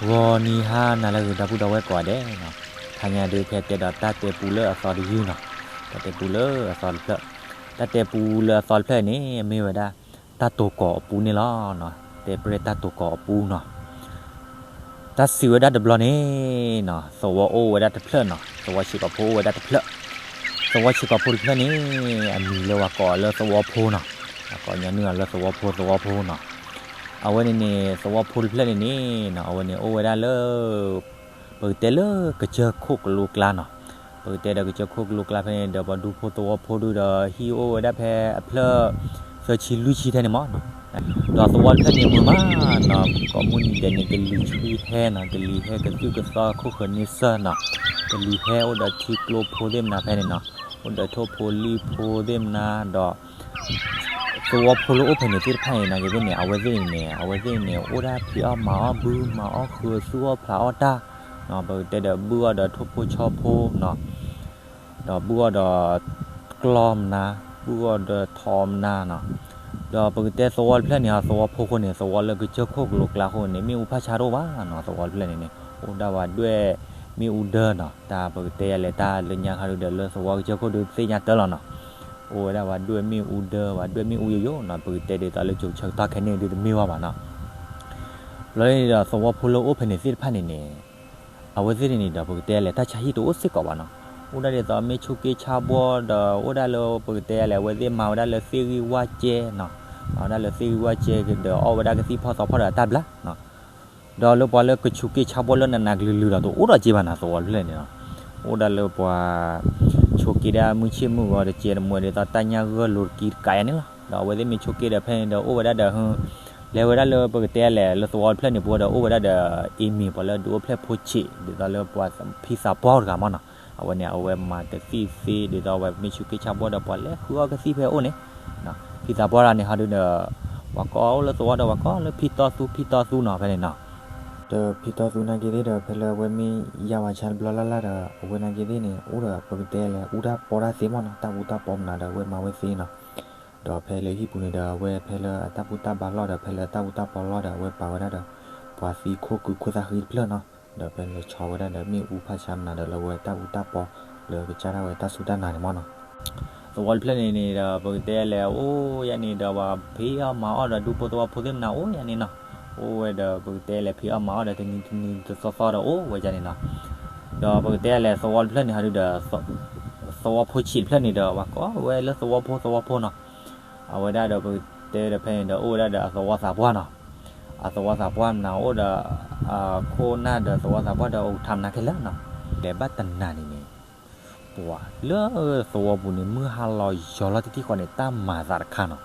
ဂီၤနံၤဟါနၤလၢအဂ့ၤ ဒီပုၢ်ဒီဝဲၢ်ကိးဂၤဒဲးနီၤ, ခါညါဒုးခဲတဲဒီးတၢ်တဲပူလၢအသီတယုၢ်နီၤ, တၢ်တဲပူလၢအသီတဖျၢၣ်, တၢ်တဲပူလၢအသီတဖျၢၣ်န့ၣ် မ့ၢ်ဝဲဒၣ် တၢ်တိၤကီၤအပူန့ၣ်လီၤ. တဲပြဲၢ်တၢ်တိၤကီၤအပူနီၤ. တၢ်စံးဝဲဒၣ်တဘျီန့ၣ်နီၤ, သဝီအိၣ်ဝဲဒၣ်တဖျၢၣ်နီၤ, သဝီဆံးကီးဖိအိၣ်ဝဲဒၣ်တဖျၢၣ်, သဝီဆံးကီးဖိတဖျၢၣ်န့ၣ် အမံၤလၢပှၤကိးအီၤလၢသဝီဖိနီၤ, ပှၤကိးညီနုၢ်အီၤလၢသဝီဖိ သဝီဖိနီၤ. အဝဲန့ၣ်န့ၣ် သဝီဖိတဖျၢၣ်န့ၣ်န့ၣ်နီၤ, အဝဲန့ၣ်အိၣ်ဝဲဒၣ်လၢ ပကတဲလၢကစၢၢ်ခိၣ်ကလိကျါနီၤ, ပကတဲဒီးကစၢၢ်ခိၣ်ကလိကျါဖဲန့ၣ်ဒီး ပှၤဒူဖိသဝီဖိဒုဒီး ဟံၣ်အိၣ်ဝဲဒၣ်ဖဲအဖျၢၣ် သၢဆံလွံၢ်ဆံထဲန့ၣ်မးနီၤ. ဒီးသဝီတဖျၢၣ်န့ၣ်မုာ်မးနီၤ, ကိးမုၢ်နံၤဒဲးန့ၣ် ကလံၤဆှံဟဲနီၤ, ကလံၤဟဲကသုၣ်ကသီခိၣ်ဃၢၤန့ဆၢၣ်နီၤ, ကလံၤဟဲအိၣ်ဒီးထံကျိဖိသ့ၣ်မနၤဖဲန့ၣ်နီၤ, အိၣ်ဒီးထိၣ်ဖိလံၣ်ဖိသ့ၣ်မနၤဒီး သဝီဖိလၢအိၣ်ဖဲန့ၣ်သ့ၣ်တဖၣ်န့ၣ် နာ်က့ၤသ့ၣ်န့ၣ် အဝဲသ့ၣ်န့ၣ် အဝဲသ့ၣ်န့ၣ် အိၣ်ဒၣ်ဖံးအီၣ်မၤအီၣ်ဘုမၤအီၣ်ဃုာ်သူၣ်အီၣ်ဖျးအီၣ်တၢ်, ပကတဲဒီးဘုၣ်အီၣ်ဒီးထိၣ်ဖိဆီဖိနီၤ, ဒီးဘုၣ်အီၣ်ဒီးကျီမနၤ, ဘုၣ်အီၣ်ဒီးထိးမနၤနီၤ, ဒီးပကတဲသဝီတဖျၢၣ်န့ၣ် သဝီဖိအဃိန့ၣ် သဝီလၢကစၢၢ်ခိၣ်ကလိကျါအဃိန့ၣ် မ့ၣ်အူဖးဆါတအိၣ်ဘၣ်နီၤ, သဝီတဖျၢၣ်န့ၣ်န့ၣ် အိၣ်ဒၣ်ဝဲဒွဲၣ်မ့ၣ်အူဒၢနီၤ, တၢ်ပကတဲယၤလဲၣ်တၢ်လၢညါခါဒုဒီးလၢသဝီကစၢၢ်ခိၣ်ဒုသ့ၣ်ညါတၢ်လီၤနီၤ, အိၣ်ဝဲဒၣ်ဝဲဒွဲၣ်မ့ၣ်အူဒၢ ဝဲဒွဲၣ်မ့ၣ်အူယိယိနီၤ, ပကတဲဒ်သိးလၢကၠိဆၢကတီၢ်ခဲန့ၣ်ဒုတမ့ၢ်ဝဲဘၣ်နီၤ. ဘျီန့ၣ်ဒီးသဝီဖိလၢအိၣ်ဖဲန့ၣ်သ့ၣ်တဖၣ်န့ၣ်န့ၣ် အဝဲသ့ၣ်န့ၣ်န့ၣ်ဒီး ပကတဲလဲၣ် တၢ်ဆါဟံၣ်တအိၣ်စ့ၢ်ကီးဘၣ်နီၤ, အိၣ်ဒၣ်ဒ်သိးမ့ၢ်ဆူၣ်က့ဆါဘှီဒီး အိၣ်ဒၣ်လၢပကတဲလဲၣ် အဝဲသ့ၣ်မၤဝဲဒၣ်လၢသ့ၣ်ဂံၢ်ဝၣ်ကဲနီၤ, မၤဝဲဒၣ်လၢသ့ၣ်ဂံၢ်ဝၣ်ကဲဒီး အီၣ်ဝဲဒၣ်ကသံၣ်ဖီသီဖီဒီးအတၢ်ဘျါနီၤ, ဒီးလၢပှၤလၢကဆူၣ်က့ဆါဘှီလၢနးနးကလုာ်ကလုာ်ဒီး တအိၣ်ဒီးက့ဘၣ်နီၤ, သဝီတဖျၢၣ်န့ၣ်နီၤ, အိၣ်ဒၣ်လၢပှၤ ဆိးက့ဒၣ်မုၢ်ဆ့ၣ်မုၢ်ဂီၤတကဲတမှဲၤဒ်သိးတၢ်ညၣ်ဂၢၢ်လိၤတကံတကးယါန့ၣ်လီၤ, ဒီးအဝဲသ့ၣ်မ့ၢ်ဆိးက့ဒီးဖဲန့ၣ်ဒီး အိၣ်ဝဲဒၣ်ဒီး လဲၤဝဲဒၣ်လၢပကတဲလဲၣ် လၢသဝီတဖျၢၣ်န့ၣ် ပဝဲဒီးအိၣ်ဝဲဒၣ်ဒီး အ့မ့ၢ်ပှၤလၢဒုးအိၣ်ဖျဲၣ်ဖိဆံး ဒ်သိးလၢပှၤဖံသးပှၢ်တဂၤမးနီၤ, အဝဲန့ၣ် အဝဲမၤကသံၣ်သ့ ဒ်သိးအဝဲမ့ၢ်ဆူၣ်က့ဆါဘှီဒီး ပှၤလဲၤဃုအီၣ်ကသံၣ်ဖဲအအိၣ်န့ၣ် ဖံသးပှၢ်တဂၤန့ၣ်ဟီဒုဒီး ပှၤကိးအိၣ်လၢသဝီဒီး ပှၤကိးလၢဖံတီသူ ဖံတီသူနီၤ ဖဲန့ၣ်နီၤ, ဒီးဖံတီသူနာ်က့ၤသ့ၣ်ဒီး ဖဲလၢအဝဲမ့ၢ်ယါဝဲဆါတဘျီလၢ်လၢ်ဒီး အဝဲနာ်က့ၤသ့ၣ်န့ၣ် အိၣ်ဒီးပကတဲလဲၣ် အူတၢ်ပီတၢ်သ့မးနီၤ, တၢ်အူတၢ်ပီမနုၤဒီး အဝဲမၤဝဲသ့နီၤ, ဒီးဖဲလၢဟံၣ်ပူၤန့ၣ်ဒီး အဝဲဖဲလၢအတၢ်ဘူၣ်တၢ်ဘါလီၢ်ဒီး ဖဲလၢအတၢ်အူတၢ်ပီလီၢ်ဒီး အဝဲပာ်ဝဲဒၣ်ဒီး ပှၤသံခိၣ်ကုခိၣ်သၣ်ဃံတဖျၢၣ်နီၤ, ဒီးဖဲလၢဆီဝဲဒၣ်ဒီး မ့ၣ်အူဖးဆါမနုၤဒီး လၢအဝဲတၢ်အူတၢ်ပီ လၢကစၢ်ဒၣ်ဝဲတၢ်စူၢ်တၢ်နာ်န့ၣ်မးနီၤ, သဝီတဖျၢၣ်န့ၣ်န့ၣ်ဒီး ပကတဲလဲၣ် အိၣ်ယါန့ၣ်ဒီး ပှၤဖံးအီၣ်မၤအီၣ်ဒီး ဒူဖိသဝီဖိသ့ၣ်မနၤအိၣ်ယါန့ၣ်နီၤ, အိၣ်ဝဲဒီး ပကတဲလဲၣ် ဖံးအီၣ်မၤအီၣ်ဒီး တနံၤတနံၤတသီသီဒီး အိၣ်ဝဲယါန့ၣ်နီၤ, ဒီးပကတဲလဲၣ် သဝီတဖျၢၣ်န့ၣ်ဟီဒုဒီး သဝီဖိဆံးတဖျၢၣ်န့ၣ်ဒီး ပှၤကိးဝဲလၢသဝီဖိ သဝီဖိနီၤ, အဝဲဒၣ်ဒီး ပကတဲဒီးဖဲန့ၣ်ဒီး အိၣ်ဝဲဒၣ်ဒီးအသဝီသးပှၢ်နီၤ, အသဝီသးပှၢ်မနုၤအိၣ်ဒီး အခိၣ်နၢ်ဒီးသဝီသးပှၢ်ဒီး အိၣ်ထါမနုၤခဲလၢာ်နီၤ, လဲၤဘၣ်တနၤန့ၣ်န့ၣ် ပှၤလၢသဝီပူၤန့ၣ် မုၢ်ဟါလီၤယီၤလီၤတံၢ်တံၢ်ဃီန့ၣ် တၢ်မၤသးတခါနီၤ,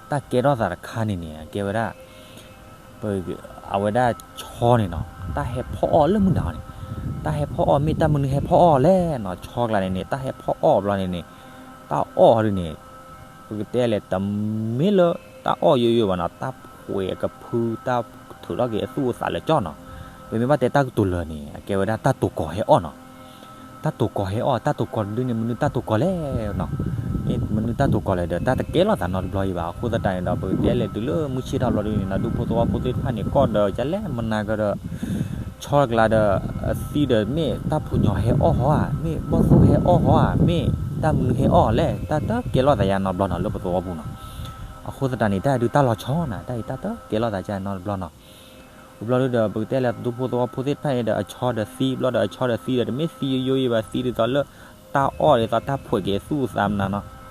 တၢ်ကဲထီၣ်သးတခါန့ၣ်န့ၣ် အကဲဝဲဒၣ် ပ အဝဲဒၣ်ဆီန့ၣ်နီၤ တၢ်ဟဲဖီၣ်အီၣ်လၢမုၢ်နၤန့ၣ်, တၢ်ဟဲဖီၣ်အီၣ် မ့ၢ်တၢ်မနုၤဟဲဖီၣ်အီၣ်လဲၣ်နီၤ, ဆီကျါန့ၣ်န့ၣ် တၢ်ဟဲဖီၣ်အီၣ်ဘျီန့ၣ်န့ၣ် တၢ်အီၣ်ဟီဒုန့ၣ် ပကတဲလဲၣ် တမ့ၢ်လၢတၢ်အီၣ်ယိယိဘၣ်နီၤ, တၢ်ဖှဲးအကဖု တၢ်ထုးထီၣ်က့ၤအသူၣ်အသးလၢကၠီနီၤ, ပမ့ၢ်ဘၣ်တဲတၢ်ကတိၤလၢာ်န့ၣ် အကဲဝဲဒၣ်တၢ်တိၤကီၤဟဲအီၣ်နီၤ တၢ်တိၤကီၤဟဲအီၣ် တၢ်တိၤကီၤဒုန့ၣ် မနုၤတၢ်တိၤကီၤလဲၣ်နီၤ, မ့ၢ်မနုၤတၢ်တိၤကီၤလဲၣ်ဒီး တၢ်တကဲလီၤသးနီတဘျီအံၤဘၣ်. အဃိသတးန့ၣ်ဒီး ပကတဲလဲၣ်တုၤလၢမုၢ်ဆ့ၣ်ထီၣ်ဘျီဒုန့ၣ်နီၤ ဒူဖိသဝီဖိသ့ၣ်တဖၣ်န့ၣ် ကီၢ်ဒီးကလဲၣ်မနၤကဒီး ဆီတကျါဒီး အသံဒီးမ့ၢ်တၢ်ဖူညီၤဟဲအီၣ်ဟီဧါ, မ့ၢ်ဘီၣ်သိၣ်ဟဲအီၣ်ဟီဧါ, မ့ၢ်တၢ်မနုၤဟဲအီၣ်လဲၣ်, တၢ်တကဲလီၤသးယါနီတဘျီနီၤ လၢပသဝီပူၤနီၤ. အဃိသတးန့ၣ် တၢ်အံၤဒုတၢ်လီၤဆီနီၤ, တၢ်အံၤတၢ်တကဲလီၤသးယါနီတဘျီနီၤ. ဘျီဒုဒီး ပကတဲလဲၣ် ဒူဖိသဝီဖိသ့ၣ်တဖၣ်အံၤဒီး အဆီဒီးသံ ဘျီဒီးအဆီဒီးသံဒီး တမ့ၢ်သံယိယိအံၤဘၣ်, သံဒ်သိးလၢ တၢ်အီၣ်ဒ်သိးတၢ်ဖှဲးက့ၤအသူၣ်အသးမနၤနီၤ.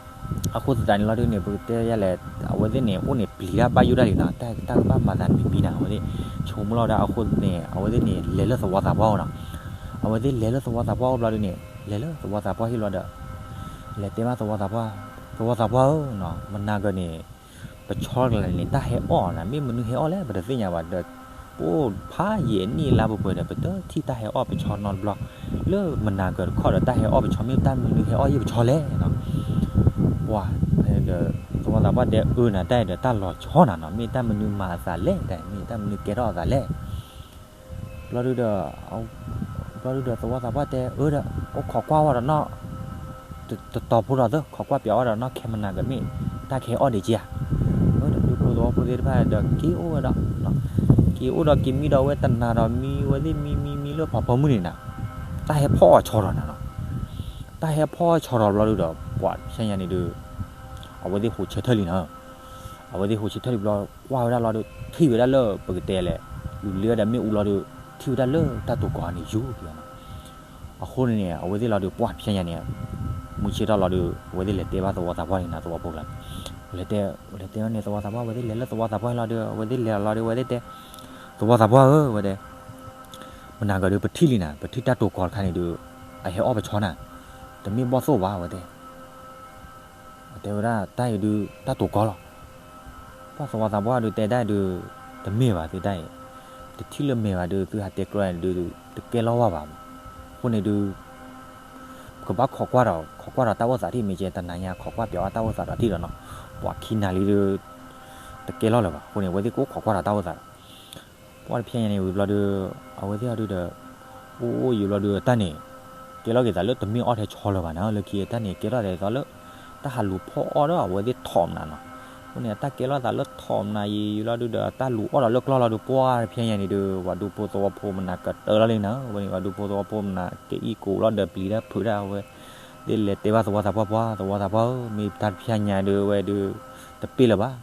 အဃိသတးန့ၣ်လီၤဒုန့ၣ် ပကတဲယါလဲၣ် အဝဲသ့ၣ်န့ၣ် အိၣ်န့ၣ်ပျံၤတၢ်ဘၣ်ယိၣ်ဒၣ်လံနီၤ, တၢ်တၢ်ကဘၣ်မၤသးမံၤမံၤနီၤ, အဝဲသ့ၣ် ဆိကမိၣ်လီၤဝဲဒၣ်အဃိန့ၣ် အဝဲသ့ၣ်န့ၣ် လဲၤလၢသဝီသးပှၢ်အိၣ်နီၤ. အဝဲသ့ၣ်လဲၤလၢသဝီသးပှၢ်အိၣ်ဘျီဒုန့ၣ် လဲၤလၢသဝီသးပှၢ်ဟံၣ်ဘျီဒီး လဲၤတဲဘၣ်သဝီသးပှၢ်, သဝီသးပှၢ်ဧၢနီၤ, မနၤကန့ၣ် ပဆီတကျါန့ၣ် တၢ်ဟဲအီၣ်နီၤ, မ့ၢ်မနုၤဟဲအီၣ်လဲၣ် ပတသ့ၣ်ညါဘၣ်ဒီး ပအိၣ်ဖးယံာ်နံၣ်လါပှဲၤပှဲၤဒီး ပတထံၣ်တၢ်ဟဲအီၣ်ပဆီနီတဘျီ, လၢမနၤကတခီဒီး တၢ်ဟဲအီၣ်ပဆီ မ့ၢ်တၢ်မနုၤဟဲအီၣ်ယံၣ်ပဆီလဲၣ်နီၤ. ပှၤ ဒီး သဝီသးပှၢ်တဲအၢနီၤ, တၢ်အံၤဒီးတၢ်လီၤဆီနီၤနီၤ, မ့ၢ်တၢ်မနုၤမၤအသးလဲၣ်, တၢ်မ့ၢ်တၢ်မနုၤကဲထီၣ်အသးလဲၣ်. ဘျီဒုဒီး ဘျီဒုဒီးသဝီသးပှၢ်တဲအၢဒီး အိၣ်ခိးကွၢ်ဝဲဒီးနီၢ် တတီၤဖိဒီးသၢ ခိးကွၢ်ပၠးဝဲဒီးနီၢ်ခဲမနၤကမ့ၢ် တၢ်ကဟဲအီၣ်ဒံးက့ဧါ. အၢဒီးဒူဖိ သဝီဖိသ့ၣ်တဖၣ်ဒီးက့ၤအိၣ်ဝဲဒီး, က့ၤအိၣ်ဒီးက့ၤမံဒီးဝဲတနၤဒီးမံဝဲသ့ၣ်မံမံမံလၢဖးဖီမုၢ်န့ၣ်နၤ, တၢ်ဟဲဖီၣ်အီၤဆီထီၣ်နၤနီၤ, တၢ်ဟဲဖီၣ်ဆီထီၣ်ဘျီဒုဒီး ပှၤဖဲညါန့ၣ်ဒုး အဝဲသ့ၣ်ဟိးဆၢထၢၣ်လံနၤ, အဝဲသ့ၣ်ဟိးဆၢထၢၣ်လံဘျီ ကွၢ်ဝဲဒၣ်လီၤဒီး ထံၣ်ဝဲဒၣ်လၢပကတဲလဲၣ်, လူၤလ့ဝဲဒီးမ့ၣ်အူလီၤဒီး ထံၣ်ဝဲဒၣ်လၢတၢ်တိၤကီၤန့ၣ်ယူၤက့ၤအီၤနီၤ, အဃိန့ၣ်န့ၣ် အဝဲသ့ၣ်လီၤဒီး ပှၢ်ဖဲညါန့ၣ် မုၢ်ဆ့ၣ်ထီၣ်လီၤဒီး အဝဲသ့ၣ်လဲၤတဲဘၣ်သဝီသးပှၢ်န့ၣ်နၤ သဝီဖိကျါန့ၣ်, လဲၤတဲ, လဲၤတဲဝဲန့ၣ် သဝီသးပှၢ် အဝဲသ့ၣ်လဲၤလၢသဝီသးပှၢ်လီၤဒီး အဝဲသ့ၣ်လဲၤလီၤဒီး အဝဲသ့ၣ်တဲ, သဝီသးပှၢ်ဧၢ အဝဲတဲ, မနၤကဒီး ပထံၣ်လံနၤ ပထံၣ်တၢ်တိၤကီၤတခါန့ၣ်ဒီး အဟဲအီၣ်ပဆီနၤ, တမ့ၢ်ဘီၣ်သိၣ်ဘၣ် အဝဲတဲ အတဲဝဲဒၣ်တၢ်အံၤဒုး တၢ်တိၤကီၤလီၤ, ပှၢ်သဝီသးပှၢ်ဒုးတဲဒၣ်ဒုး, တမ့ၢ်ဘၣ်သုတၢ်အံၤ, တထံၣ်လၢမဲာ်ဘၣ်ဒုး သုဟးတဲကြၢးန့ၣ်ဒုး တကဲလီၤဝဲဘၣ်မး, အဃိန့ၣ်ဒုး ကဘၣ်ခိးကွၢ်ဒီး ခိးကွၢ်ဒီးတၢ်အိၣ်သးထံၣ်မ့ၢ်ကဲ တနၤညါခိးကွၢ်ပၠးဝဲတၢ်အိၣ်သးဒီးထံၣ်ဒီးနီၤ, ပှၤခံနၤလံဒုး တကဲလီၤလၢၤဘၣ်, အဃိန့ၣ် အဝဲသ့ၣ်ကအိၣ်ခိးကွၢ်ဒီးတၢ်အိၣ်သးဒီး ပှၢ်တဖဲညါန့ၣ်ဝံၤဘျီဒီး အဝဲသ့ၣ်အီၤဒုးဒီး အိၣ်အိၣ်ယံာ်ဘျီဒီးတၢ်န့ၣ် ကဲလီၤက့ၤသးလၢတမ့ၢ်အီၣ်ထဲဆီလၢၤဘၣ်န့ၣ် လၢခံတၢ်န့ၣ် ကဲထီၣ်သးလၢ တၢ်ဟးလူၤဖီၣ်အီၣ်ဒီးအဝဲသ့ၣ်ထိးမနၤနီၤ, အဃိန့ၣ် အတၢ်ကဲလီၤသးလၢထိးမနၤယံာ်ယံာ်လီၤဒုးဒီး တၢ်လူၤအီၣ်ဒီးလၢကျီၢ်လီၤဒုး ပှၢ်တဖဲညါန့ၣ်ဒုး ပှၤဒူဖိသဝီဖိမနၤကတၢၢ်လီၤလံနၤ, ဝဲန့ၣ် ပှၤဒူဖိသဝီဖိမနၤ ကအံၣ်ကိးလီၤဒီးပျံၤတၢ်ဖုးတၢ်ဝဲ သ့ၣ်လဲၤတဲဘၣ်သဝီသးပှၢ်ပှၢ် သဝီသးပှၢ်ဧၢ မ့ၢ်တၢ်တဖဲညါဒုးဝဲဒုး တပ့ၢ်လၢၤဘၣ်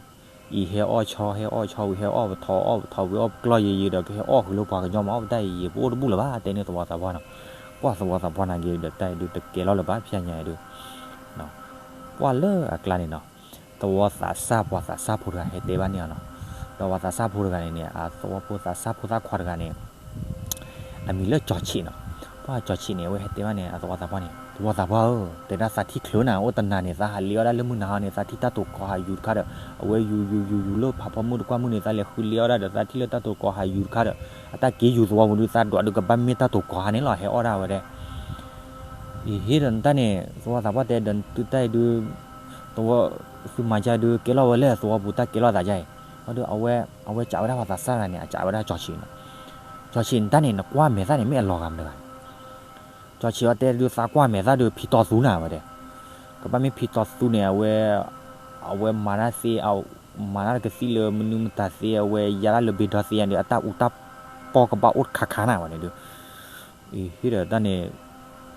အံၤဟဲအီၣ်ဆီ ဟဲအီၣ်ဆီဝံၤ ဟဲအီၣ်ပထီ အီၣ်ပထီဝံၤ အီၣ်ပကျီၢ်ယံာ်ယံာ်ဒီး ကဟဲအီၣ်ဃုာ်လၢပှၤကညီမး အီၣ်ပတၢ်ယံာ်ယံာ် ပအိၣ်တဘူၣ်လၢၤဘၣ် တဲန့ၢ်သဝီသးပှၢ်နီၤ, ကွၢ်သဝီသးပှၢ်နာ်က့ဒီး တၢ်အံၤဒုးတကဲလီၤလၢၤဘၣ် ဖဲညါဒုး ကွၢ်လၢအကျါန့ၣ်နီၤ, သဝီသးစၢ် ပှၤသးစၢ်ဖိတဂၤဟဲတဲဘၣ်န့ၢ်အီၤနီၤ, ဒီးပှၤသးစၢ်ဖိတဂၤန့ၣ်န့ၣ် အသဝီဖိသးစၢ်ဖိသၣ်ခွါတဂၤန့ၣ် အမံၤလၢကၠီၤဆံးနီၤ, ပှၢ်ကၠီၤဆံးန့ၣ် အဝဲဟဲတဲဘၣ်န့ၣ် အသဝီသးပှၢ်န့ၣ် သဝီသးပှၢ်ဧၢ တဲဒၣ်သးထံၣ်ချုးနၤ အိၣ်တနၤန့ၣ် သးဟးလ့အီၣ်ဒၣ်လၢမုၢ်နၤဟါန့ၣ် သးထံၣ်တၢ်တိၤကီၤဟးယူၤတခါဒီး အဝဲယူၤယူၤယူၤယူၤလၢဖးဖီမုၢ်တကွၢ်မုၢ်န့ၣ် သးလဲၤဃုလ့အီၣ်ဒၣ်ဒီး သးထံၣ်လၢတၢ်တိၤကီၤဟးယူၤတခါဒီး အတၢ်က့ၤယူၤသဝီပူၤဒုး သးဒွးဒုးကဘၣ်မ့ၢ်တၢ်တိၤကီၤဟါန့ၣ်လီၤ ဟဲအီၣ်ဒၣ်ဝဲဒၣ် အံၤဟ့ၣ်ဒီးနတၢ်န့ၣ် သဝီသးပှၢ်တဲဒီးနသုတၢ်အံၤဒုး သဝီ သုမၤကၢဒုးကဲလီၤဝဲလၢသဝီပူၤတၢ်ကဲလီၤသးကၢအံၤ, ဘျီဒီးအဝဲ အဝဲကးဝဲဒၣ်ပှၤသးစၢ်တဂၤန့ၣ် အကးဝဲဒၣ်ကၠီၤဆံးနီၤ, ကၠီၤဆံးနတၢ်န့ၣ် နကွၢ်မဲာ်သၣ်န့ၣ် မ့ၢ်အလီၤဂာ်မတၤဂၤန့ၣ်, ကၠီၤဆံးအီၤတဲဒုးသးကွၢ်မဲာ်သၣ်ဒုးဖံတီသူနၤဝဲတဲ, ကဘၣ်မ့ၢ်ဖံတီသူန့ၣ် အဝဲ အဝဲမၤတၢ်သ့ မၤတၢ်တကသံၣ်လၢမနုၤမတၤသ့ အဝဲယါတၢ်လၢဘ့ဒီသ့ယါန့ၣ် အတၢ်အူတၢ်ပီၢ်ကဘၣ်အိၣ်တခါခါနၤဝဲန့ၣ်ဒုး အံၤဟ့ၣ်ဒီးတၢ်န့ၣ်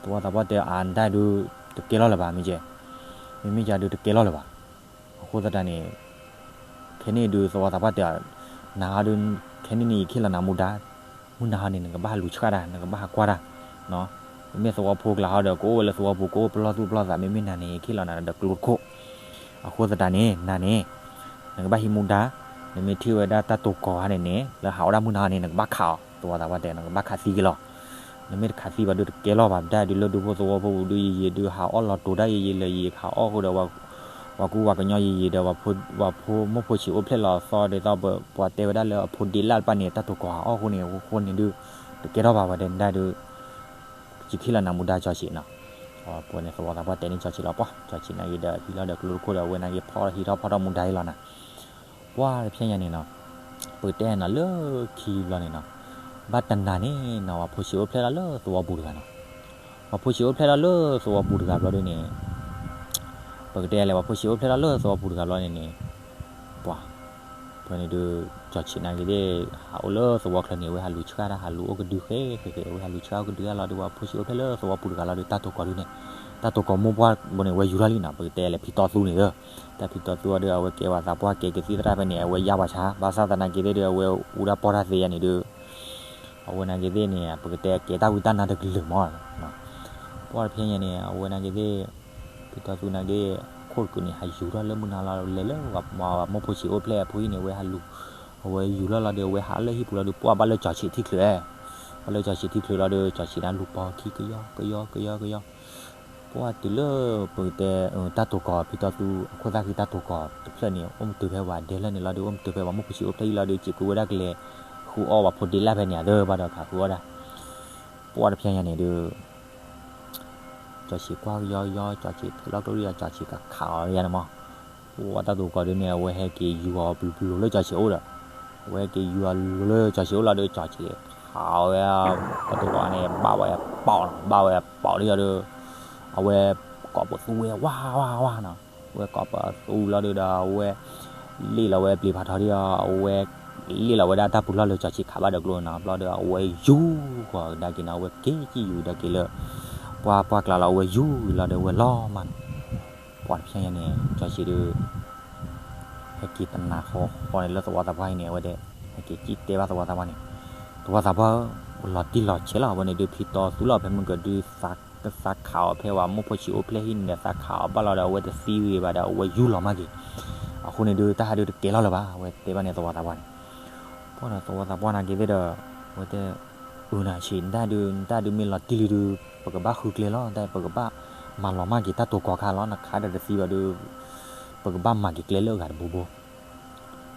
သဝီသးပှၢ်တဲအါနတၢ်ဒုး တကဲလီၤလၢၤဘၣ် မ့ၢ်ကဲ, မ့မ့ၢ်ကဲဒုးတကဲလီၤလၢၤဘၣ်, အဃိသတးန့ၣ် ခဲန့ၣ်ဒုးသဝီသးပှၢ်တဲအီၤ, နၤဟီဒုး ခဲန့ၣ်န့ၣ်ယခ့ၣ်လီၤနၤမူဒါ, မုၢ်နၤဟီန့ၣ် နကဘၣ်ဟးလူၤဆှၢတၢ် နကဘၣ်ဟးကွၢ်တၢ်, မ့မ့ၢ်သဝီဖိကျါဟီဒီး ကအိၣ်ဝဲလၢသဝီပူၤ ကအိၣ်ပလီၢ်သူၣ်ပလီၢ်သး မ့မ့ၢ်နၤန့ၣ် ယခ့ၣ်လီၤနၤဒီးကျိတခိၣ်, အဃိသတးန့ၣ် နၤန့ၣ် နကဘၣ်ဟံးမူဒါ, နမ့ၢ်ထံၣ်ဝဲဒၣ်တၢ်တိၤကီၤဟါန့ၣ်န့ၣ် လၢဟးအီၣ်ဒၣ်မုၢ်နၤဟီန့ၣ် နကဘၣ်ခးအီၤ သဝီသးပှၢ်တဲ နကဘၣ်ခးသံက့ၤလီၤ, နမ့ၢ်တခးသံဘၣ်ဒုးတကဲလီၤဘၣ် မတၤဒုးလၢဒူဖိသဝီဖိပူၤဒုးယံာ်ယံာ်ဒုး ဟးအီၣ်လီၤတိၤတၢ်ယံာ်ယံာ်လၢယံာ် ဟးအီၣ်ဃုာ်ဒီး ပှၤကူပှၤကညီယံာ်ယံာ်ဒီး ပှၤဖိမုၣ်ဖိဆံးအိၣ်ဖျဲၣ်လီၤသီဒ်သိး ပှၤတဲဝဲဒၣ်လၢအဖိဒ့လၢ်တဖၣ်န့ၣ် တၢ်တိၤကီၤဟးအီၣ်အဃိန့ၣ် အဃိန့ၣ်ဒုး တကဲထီၣ်ဘၣ်ဝဲဒၣ်ဒုး ယခ့ၣ်လီၤနၤမူဒါကၠီၤဆံးနီၤ, ပှၤန့ၣ်သဝီသးပှၢ်တဲန့ၢ်ကၠီၤဆံးလီၤ ပှၤကၠီၤဆံးနာ်က့ဒီး ဟံးလီၤဒီးကျိတခိၣ်ဒီး အဝဲနာ်က့ဖီၣ်ဟံးထီၣ်ဖီၣ်ထီၣ်မူဒါအံၤလီၤနၤ, ပှၤတဖဲညါန့ၣ်နီၤ, ပကတဲနီၤလၢခံဘျီန့ၣ်နီၤ, ဘၣ်တနၤန့ၣ်နီၤ ပှၤဖိဆံးအိၣ်ဖျဲၣ်လီၤလၢသဝီပူၤတဂၤနီၤ, ပှၤဖိဆံးအိၣ်ဖျဲၣ်လီၤလၢသဝီပူၤတဂၤဘျီဒုးန့ၣ် ပကတဲလဲၣ် ပှၤဖိဆံးအိၣ်ဖျဲၣ်လီၤလၢသဝီပူၤတဂၤဘျီန့ၣ်န့ၣ်, ပှၤ ဖဲန့ၣ်ဒုး ကၠီၤဆံးနာ်က့သ့ၣ် ဟးအိၣ်လၢသဝီချၢန့ၣ် အဝဲဟးလူၤဆှၢတၢ် ဟးလူၤအိၣ်ကဒုဃဲဃဲဃဲ အဝဲဟးလူၤဆှၢအိၣ်ကဒုအလီၤဒီး ပှၤဖိဆံးအိၣ်ဖျဲၣ်လၢသဝီပူၤတဂၤလီၤဒီး တၢ်တိၤကီၤဒုးန့ၣ်, တၢ်တိၤကီၤမိၢ်ပှၢ်ဘိန့ၣ် အဝဲယူၤထီၣ်လံနီၤ ပကတဲလဲၣ် ဖံတီသူန့ၣ်ဒီး, တၢ်ဖံတီသူအီၤဒီး အဝဲကဲပှၤသးပှၢ်ကဲကသံၣ်သရၣ်ဖဲန့ၣ် အဝဲယါပှၤဆါ ဘၣ်ဆၣ်သနာ်က့သ့ၣ်ဒီး အဝဲအူတၢ်ပီၢ်တၢ်သ့ယါန့ၣ်ဒီး အဝဲနာ်က့သ့ၣ်န့ၣ် ပကတဲကဲတၢ်ဝံတၢ်နါတကလုာ်မး, ပှၤတဖဲညါန့ၣ် အဝဲနာ်က့သ့ၣ် ဖံတီသူနာ်က့ ခိၣ်တကုာ်န့ၣ် ဟးယူၤထီၣ်လၢမုၢ်နၤလီၤ လဲၤလၢ မိၢ်ဖိဆံးအိၣ်ဖျဲၣ်အဖိအံၤန့ၣ် အဝဲဟးလူၤ, အဝဲယူၤလီၤလီၤဒီး အဝဲဟးလၢဟံၣ်ပူၤလီၤဒီး ပှၤဘၣ်လၢကၠီၤဆံးထံၣ်ချုး, ဘၣ်လၢကၠီၤဆံးထံၣ်ချုးလီၤဒီး ကၠီၤဆံးန့ၣ်လူၤပိာ်ခံကယီကယီကယီကယီ, ပှၤတုၤလၢ ပကတဲ တၢ်တိၤကီၤ ဖံတီသူ အခိၣ်သၣ်ဃံတၢ်တိၤကီၤတဖျၢၣ်န့ၣ် အိၣ်မ့ၢ်တုၤဖဲပှၤဒဲလၢာ်န့ၣ်လီၤဒီး အိၣ်မ့ၢ်တုၤဖဲပှၤမိၢ်ဖိဆံးအိၣ်ဖျဲၣ်အံၤလီၤဒီး စံးကွံာ်ဝဲဒၣ်ကလဲၤ ဃုအီၣ်ပှၤဖိဒ့လၢ်ဖဲန့ၣ် အသၢဘၣ်ဒီးခးဃုအီၣ်ဒၣ် ပှၤတဖဲညါန့ၣ်ဒီး ကၠီၤဆံးကွၢ်ကယီကယီ ကၠီၤဆံးထုးလီၤကျိရံယၤ ကၠီၤဆံးကခးအီၤယါန့ၣ်မး, ပှၤတၢ်တိၤကီၤဒုးန့ၣ် အဝဲဟဲက့ၤယူၤအီၤပျူၤပျူၤလၢကၠီၤဆံးအိၣ်ဒီး, အဝဲဟဲက့ၤယူၤအီၤလၢကၠီၤဆံးအိၣ်လီၤဒီး ကၠီၤဆံးခးဝဲ တၢ်တိၤကီၤန့ၣ် ဘၣ်ဝဲပီၣ်နီၤ ဘၣ်ဝဲပီၣ်လၢယီၤဒီး အဝဲကိးပသူဝဲဝါဝါဝါနီၤ, အဝဲကိးပသူလီၤဒီး အဝဲ လ့ၣ်လီၤဝဲပျံၤဖးထီဒံးအီၤ အဝဲ လ့ၣ်လီၤဝဲဒၣ်တၢ်ပူၤလီၢ်လၢကၠီဆံးခးဘၣ်ဒီးကျိန့ၣ်နီၤ. ဘျီဒီးအဝဲယူၤဃီၤကဒါက့ၤနီၤ, အဝဲက့ၤကံၣ်ယူၤကဒါက့ၤလၢ ပှၢ်ပှၢ်ကျါလီၤ အဝဲယူၤလီၤဒီးဝဲလီၤမးနီၤ. ပှၢ်တဖျဲညါန့ၣ် ကၠီဆံးဒုး ဟဲက့ၤတနၤဃီဃီန့ၣ်လၢသဝီသးပှၢ်အံၤန့ၣ် အဝဲဒၣ် ဟဲက့ၤကံၣ်တဲဘၣ်သဝီသးပှၢ်န့ၣ်, သဝီသးပှၢ်ဧၢ, လီၤတံၢ်လီၤဆဲးလီၤ, အဝဲန့ၣ်ဒုးဖံတီသူလီၤ ဖဲမုၢ်ကဒုး သးခးအီၤဖဲဝဲမိၢ်ဖိဆံးအိၣ်ဖျဲၣ်ဟံၣ်န့ၣ်ဒီး သးခးအီၤဘၣ်လီၤဒီး အဝဲတသံဂ့ၤဘၣ်ဒီး အဝဲယူၤလီၤမးက့ၤ. အဃိန့ၣ်ဒုး တၢ်ဟးဒုးတကဲလီၤလၢၤဘၣ်, အဝဲတဲဘၣ်န့ၣ်သဝီသးပှၢ်န့ၣ်. ပှၢ်ဒီးသဝီသးပှၢ်နာ်က့ၤသ့ၣ်ဒီး အဝဲတဲ အုးနၤဆံး နတၢ်ဒုး နတၢ်ဒုးမ့ၢ်လီၤတံၢ်လံဒုး ပကဘၣ်ဃုကျဲလီၤ, တၢ်ပကဘၣ်မၤလီၤမၢ်က့ၤတၢ်တိၤကီၤခါလီၤ, နခးဒီးတသံဘၣ်ဒုး ပကဘၣ်မၤက့ၤကျဲလၢအဂၤတဘိဘိ.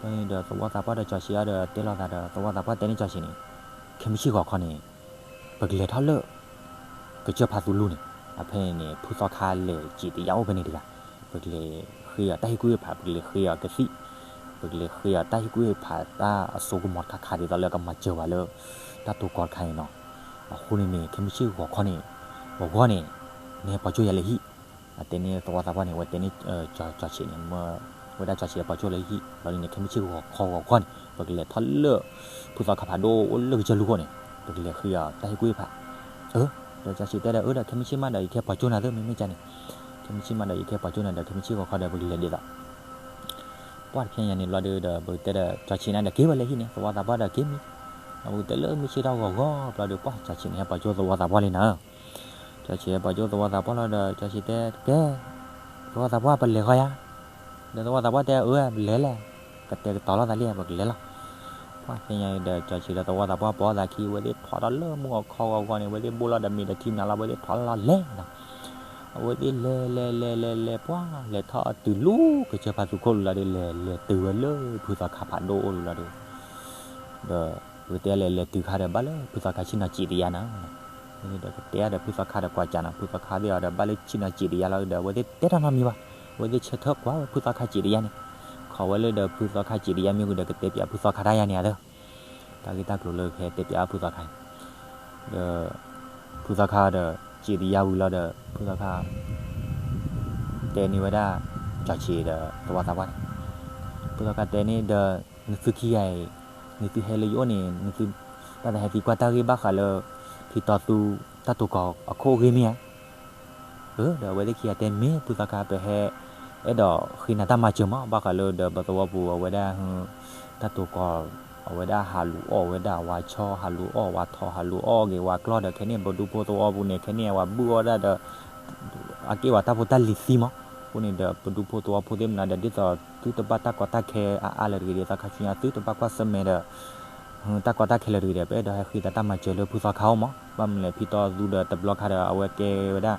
ဖဲန့ၣ်ဒီးသဝီသးပှၢ်ဒီးကၠီဆံးအံၤဒီးတဲလိာ်သးဒီး သဝီသးပှၢ်တဲန့ၢ်ကၠီဆံးန့ၣ်, ခဲမုၢ်ဆ့ၣ်ဂီၤခီန့ၣ် ပကလဲၤထီၣ်လၢ ကစၢၢ်ဖးသူလူန့ၣ်, အဖဲန့ၣ်န့ၣ် ဖုသီခါလဲၤစံးတယါအိၣ်ဖဲန့ၣ်တဂၤ, ပကလဲၤဃ့အီၤတၢ်ဟ့ၣ်ကူၣ်ဟ့ၣ်ဖး, ပကလဲၤဃ့အီၤကသံၣ်, ပကလဲၤဃ့အီၤတၢ်ဟ့ၣ်ကူၣ်ဟ့ၣ်ဖးတၢ်အစိကမီၤတခါခါဒ်သိးလၢကမၤစၢၤပှၤလၢ တၢ်တိၤကီၤတခါန့ၣ်နီၤ. အဃိန့ၣ်န့ၣ် ခဲမုၢ်ဆ့ၣ်ဂီၤခီန့ၣ် ပဂီၢ်န့ၣ် နဟဲပိာ်ကၠိၢ်ယၤလၢဟံၣ်, အတဲန့ၢ်သဝီသးပှၢ်န့ၣ် အဝဲတဲန့ၢ် ကၠီဆံးန့ၣ် မ့ၢ်ဝဲဒၣ်ကၠီဆံးပိာ်ကၠိၢ်လၢဟံၣ်, ဘျီဒ်န့ၣ် ခဲမုၢ်ဆ့ၣ်ဂီၤခီဂီၤခီန့ၣ် ပကလဲၤထီၣ်လၢ ဖုသီခါဖးဒိၣ်အိၣ်လၢကစၢၢ်လူၢ်ခိၣ်န့ၣ် ပကလဲၤဃ့အီၤတၢ်ဟ့ၣ်ကူၣ်ဟ့ၣ်ဖး. အၢ ဒီးကၠီဆံးတဲဒီး အၢ ဒီးခဲမုၢ်ဆ့ၣ်မးဒီး ယကဟဲပိာ်ကၠိၢ်နၤသ့ မ့မ့ၢ်ကန့ၣ်, ခဲမုၢ်ဆ့ၣ်မးဒီး ယကဟဲပိာ်ကၠိၢ်နၤဒီး ခဲမုၢ်ဆ့ၣ်ဂီၤခီဒီး ပကလဲၤဒ်သိး ပှၢ်တဖျဲညါန့ၣ်ဘျီဒုးဒီး ပကတဲဒီး ကၠီဆံးန့ၣ်ဒီးက့ၤဝဲလၢဟံၣ်န့ၣ် သဝီသးပှၢ်ဒီးက့ၤမံ, ဒီးပကတဲလၢမုၢ်ဆ့ၣ်ထီၣ်ဂီၤဂီၤဘျီဒီး ပှၢ်ကၠီဆံးန့ၣ် ဟဲပိာ်ကၠိၢ်သဝီသးပှၢ်လံနီၤ. ကၠီဆံးဟဲပိာ်ကၠိၢ်သဝီသးပှၢ်လီၤဒီး ကၠီဆံးတဲ ကဲ သဝီသးပှၢ်ပလဲၤဃီယါ, ဒီးသဝီသးပှၢ်တဲ အၢ ပလဲၤလဲၣ်, ကတဲာ်ကတီၤလိာ်သးလံ ပကလဲၤလီၤ. ပှၢ်ဖဲညါဒီး ကၠီဆံးဒီးသဝီသးပှၢ် ပိာ်သးခံ အဝဲသ့ၣ်ထွးထီၣ်လၢမုၢ်ဂီၤခီဂီၤဂီၤန့ၣ် အဝဲသ့ၣ်ဘိၣ်လီၤဒီးမ့ၤဒီးထံမနုၤလီၤ အဝဲသ့ၣ်ထွးလီၤလဲၤနီၤ. အဝဲသ့ၣ်လဲၤလဲၤလဲၤလဲၤလဲၤ ပှၢ်လဲၤထီၣ်အတုၤလၢကစၢၢ်ဖးသူခိၣ်လီၤဒီး လဲၤလဲၤတုၤဝဲလၢဖုသီခါဖးဒိၣ်အိၣ်လီၤဒီး ဒီးပကတဲလဲၤလဲၤတုၤခါဒီး ဘၣ်လၢဖုသီခါဆ့ၣ်နီၤစံးတယါနီၤ. ဒီးကတဲဒီးဖုသီခါဒီးကွၢ်ကၢ်နီၤ ဖုသီခါသ့ၣ်အီၤဒီး ဘၣ်လၢဆ့ၣ်နီၤစံးတယါလီၤဒီး အဝဲသ့ၣ်တဲတၢ်နီတမံၤဘၣ်, အဝဲသ့ၣ်ဆၢထၢၣ်ကွၢ်ဝဲဖုသီခါစံးတယါန့ၣ်, ခိးဝဲလၢဒီးဖုသီခါစံးတယါမ့ၢ်ဝံၤဒီး ကတဲပၠးဖုသီခါတၢ်ယါန့ၣ်အသၢ တၢ်ဂ့ၢ်တၢ်ကျိၤလၢကဟဲတဲပၠးဖုသီခါန့ၣ်, ဒီး ဖုသီခါဒီး စံးတယါဝံၤလီၤဒီး ဖုသီခါ တဲန့ၢ်ဝဲဒၣ် ကၠီဆံးဒီးသဝီသးပှၢ်န့ၣ်, ဖုသီခါတဲန့ၣ်ဒီး နသုခံဂၤအံၤ နသုဟဲလၢယအိၣ်န့ၣ် နသု ဘၣ်သးဟဲသံကွၢ်တၢ်ဂ့ၢ်ဘၣ်ဃးလၢ ဖံတီသူ တၢ်တိၤကီၤအခိၣ်အဂ့ၢ်မ့ၢ်ဧါ. အၢ ဒီးအဝဲသ့ၣ်ခံဂၤတဲမ့ၢ်ဖုသီခါ ပဟဲ အဲၣ်ဒိးဃ့နၤတၢ်မၤစၢၤမး ဘၣ်ဃးလၢဒီးပသဝီပူၤအဝဲဒၣ် တၢ်တိၤကီၤ အဝဲဒၣ်ဟးလူၤအီၣ်ဝဲဒၣ်ဝၤဆီ ဟးလူၤအီၣ်ဝၤထီၣ် ဟးလူၤအီၣ်က့ၤဝၤကျီၢ်ဒီး ခဲန့ၣ်ပဒူဖိသဝီပူၤန့ၣ် ခဲန့ၣ်အဝၤဘုၣ်အီၣ်ဒၣ်ဒီး အက့ၢ်ဝဲတၢ်ဖိတၢ်လံၤသံမး, အဃိန့ၣ်ဒီးပဒူဖိသဝီဖိသ့ၣ်မနုၤဒီး ဒ်သိးသုတဘၣ်တၢ်ကီတၢ်ခဲအါအါလၢၤတဂ့ၤဒီး သီခါဆူညါသုတဘၣ်ကွၢ်ဆၢၣ်မဲာ်ဒီး တၢ်ကီတၢ်ခဲလၢၤတဂ့ၤဒီး ပအဲၣ်ဒိးဟဲဃ့သးတၢ်မၤစၢၤလၢဖုသီခါအအိၣ်မး, ဘၣ်မနုၤလဲၣ် ဖံတီသူဒီးတဘျီခါဒီး အဝဲကဲဝဲဒၣ်